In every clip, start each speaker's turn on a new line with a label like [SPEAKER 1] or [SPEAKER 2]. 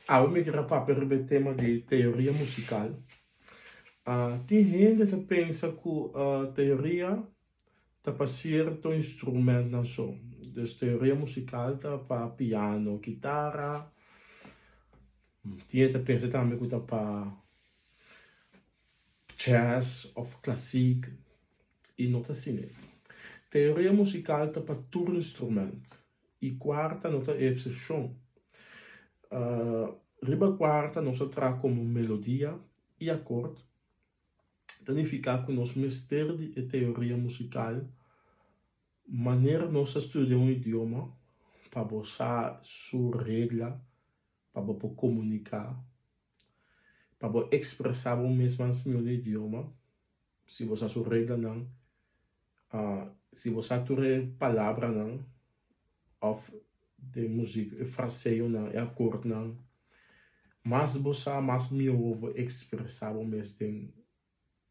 [SPEAKER 1] Awe mi kier a papia riba e tema di teoria musical. Tin hende ta pensa cu teoria ta pa cierto instrumentnan so. Dus teoria musical ta pa piano, kitara. Tin hende ta pensa tambe cu ta pa jazz of classiek y no ta asina. Teoria musical ta pa tur instrument y cuarta no ta e excepcion. Riba cuarta nos a traha como melodia y acord, ta nifica cu nos mester di e teoria musical manera nos a studia un idioma pa bo sa su regla pa bo por comunica, pa bo expresa bo mes mas mihor den idioma, si bo sa su reglanan, si bo sa tur e palabranan of den muziek e fraseonan, e akordnan, mas bo sa mas mihor bo por expresa bo mes den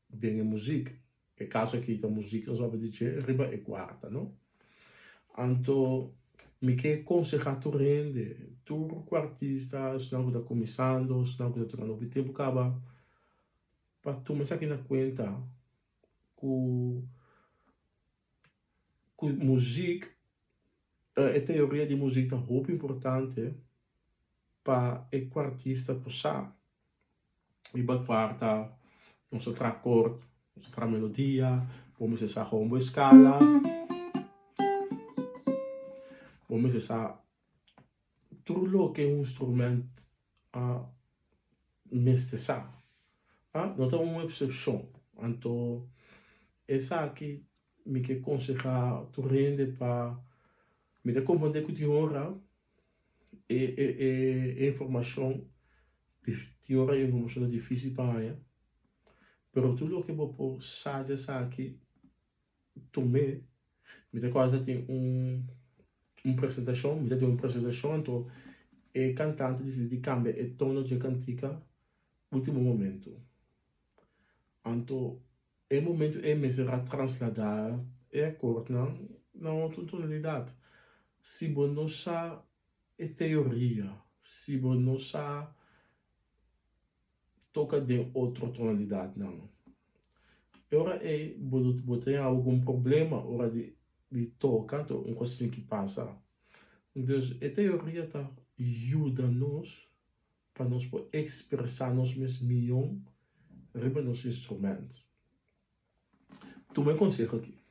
[SPEAKER 1] den e muziek. E kaso aki ta muziek nos papia di dje riba e kuarta no. Anto mi ke konsehá tur hende, tur kuartista, esnan ku ta kuminsando, esnan ku ta tokando hopi tempu kaba, pa tuma esaki na kuenta ku ku muziek, e teoria di muziek ta hopi importante pa e kuartista por sa. Riba kuarta nos ta traha kort, nos ta traha melodia, bo mester sa kon bo eskala, bo mester sa tur loke un instrument mester sa. No ta un eksepshon. Anto esaki mi ke konsehá tur hende pa mi ta komprendé ku tin ora e e informashon tin ora e informashon ta difisil pa haña, pero tur loke bo por sa dje esaki tum'é. Mi ta kòrda ta tin un un presentashon, mi ta tin un presentashon anto e kantante disidi di kambia e tono dje kantika ultimo momento. Anto e momento ei mester a trasladá e akordnan na otro tonalidat. Si bo no sa e teoria, si bo no sa toka den otro tonalidatnan, e ora ei bo bo ta haña algun problema ora di di toka, anto un kos tin ki pasa. Dus e teoria ta yuda nos pa nos por ekspresá nos mes mihó riba nos instrument. Tuma e konseho aki.